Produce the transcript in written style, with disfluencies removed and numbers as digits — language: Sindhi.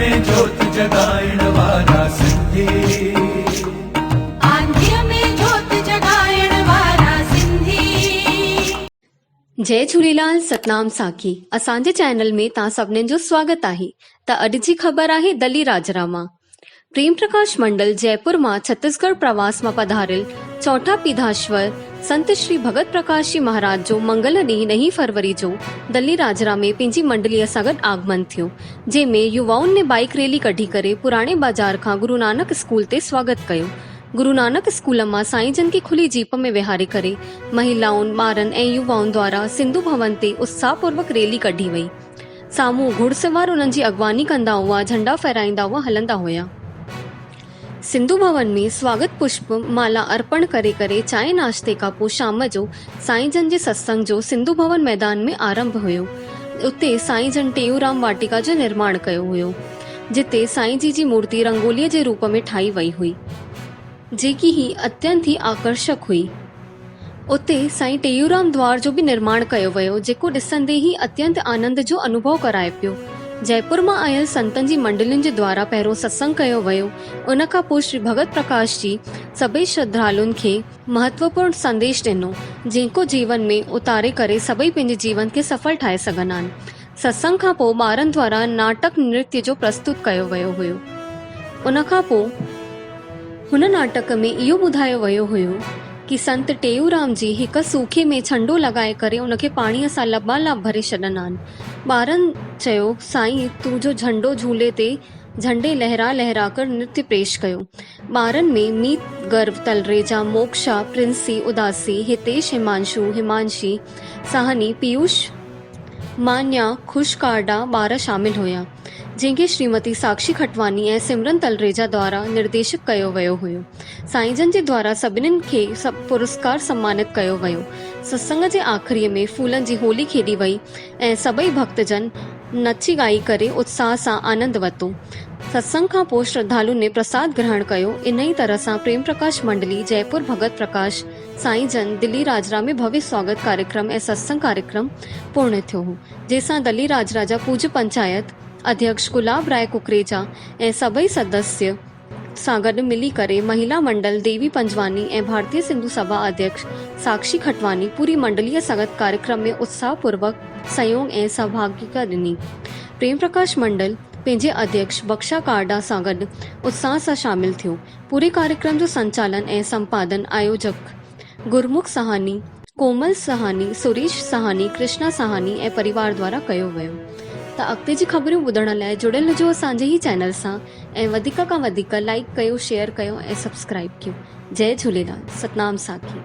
۾ جوت جڳائڻ وارا سنڌي. آنڌيء ۾ جوت جڳائڻ وارا سنڌي. جئي جھوليلال ستنام ساکي اسان جي چينل ۾ توهان سڀنين جو سواگت آهي ته اڄ جي خبر آهي دلي راجرا مان پريم پرڪاش منڊل جئپور مان ڇتيسڳڙهه پرواس مان پڌاريل چوٺا پيڌاشور سنت شري ڀڳت پرڪاش جي مهاراج جو منگل ڏينهن ڏهين فروري جو دلي راجرا ۾ پنهنجي منڊليء سان گڏ آگمن ٿيو جنهن ۾ يوائن ني بائيڪ ريلي ڪڍي ڪري پراڻي بازار کان گرو نانڪ اسڪول تي سواگت ڪيو گرو نانڪ اسڪول مان سائين جن کي کلي جيپ ۾ ويهاري ڪري مهيلائن ٻارن ۽ يوائن دوارا سنڌو ڀون تي اتساهه پوروڪ ريلي ڪڍي وئي. سامهون گهڙسوار انهن جي اڳواڻي ڪندا هئا، جهنڊا ڦهرائيندا هئا هلندا هيا. سنڌو ڀون ۾ سواگت پشپ مالا ارپڻ ڪري ڪري چانهه ناشتي کان پوء شام جو سائين جن جي ستسنگ جو سنڌو ڀون ميدان ۾ آرنڀ هيو. اتي سائين جن ٽيئونرام واٽيڪا جو نرماڻ ڪيو هيو. جتي سائين جي جي مورتي رنگوليء جي روپ ۾ ٺاهي وئي هئي. جيڪي هي اتينت ئي آڪرشڪ هئي. اتي سائين ٽيئونرام دوار جو به نرماڻ ڪيو ويو، جيڪو ڏسندي ئي اتينت آنند جو انوڀو ڪرائي پيو. جئپور مان آيل سنتن جي منڊلين جي دوارا پهريون ستسنگ ڪيو ويو، ان کان پوء شري ڀڳت پرڪاش جي سڀئي شرڌالن کي مهتوپورڻ سنديش ڏنو، جنهن ڪو جيون ۾ اتاري ڪري سڀئي پنهنجي جيون کي سڦل ٺاهي سگهن آهن. ستسنگ کان پوء ٻارن دوارا ناٽڪ نرتيه جو پرستت ڪيو ويو هيو. ان کان پوء هن ناٽڪ ۾ اهو ٻڌايو ويو هيو ڪي سنت ٽيئونرام جي هڪ سوکي ۾ ڇنڊو لڳائي ڪري ان کي پاڻيء سان لبالاب ڀري ڇڏن آن. ٻارن چيو سائين تون جو جهنڊو جهولي تي جهنڊي لهرا لهرا ڪر نرتيه پيش ڪيو. ٻارن ۾ ميت گرو تلريجا، موڪشا، پرنسي، اداسي، هتيش همانشو، همانشي، ساهني، پيوش، مانيا، خوش ڪارڊا ٻار شامل هيا، جنهن کي شريمتي ساڪشي کٽواني ۽ سمرن تلريجا دوارا نرديشت ڪيو ويو هيو. سائين جن جي دوارا سڀنين کي پرسڪار سمانت ڪيو ويو. ستسنگ جي آخريء ۾ ڦولن جي هولي کيڏي وئي ۽ سڀئي ڀڳت جن نچي ڳائي ڪري اتساهه سان آنند ورتو. ستسنگ کان پوء شرڌالن ني پرساد گرهڻ ڪيو. انهي طرح سان پريم پرڪاش منڊلي جئپور ڀڳت پرڪاش سائين جن دلي راجرا ۾ ڀويه سواگت ڪاريڪرم ۽ ستسنگ ڪاريڪرم پورڻ ٿيو هو، جنهن سان دلي راجرا جا پوڄ پنچائت اڌيڪش گلاب راء ڪڪريجا ۽ سڀئي سدسيه سان گڏ ملي ڪري مهيلا منڊل ديوي پنجواني ۽ ڀارتيه سنڌو سڀا اڌيڪش ساڪشي کٽواني پوري منڊليء سان گڏ ڪاريڪرم ۾ اتساهه پوروڪ سهيوگ ۽ سهڀاڳيتا ڏني. پريم پرڪاش منڊل پنهنجي اڌيڪش بخشا ڪارڊا سان گڏ اتساهه سان شامل ٿيو. پوري ڪاريڪرم جو سنچالن ۽ سمپادن آيوجڪ گرمک سهاني، ڪومل سهاني، سريش سهاني، ڪرشنا سهاني ۽ پريوار دوارا ڪيو ويو. ته اڳتي جي خبريون ٻڌڻ لاء جڙيل هجو اسان جي هي چينل سان ۽ وڌيڪ کان وڌيڪ لائيڪ ڪيو شيئر ڪيو ۽ سبسڪرائيب ڪيو. جئي جهوليلال. ستنام ساکي.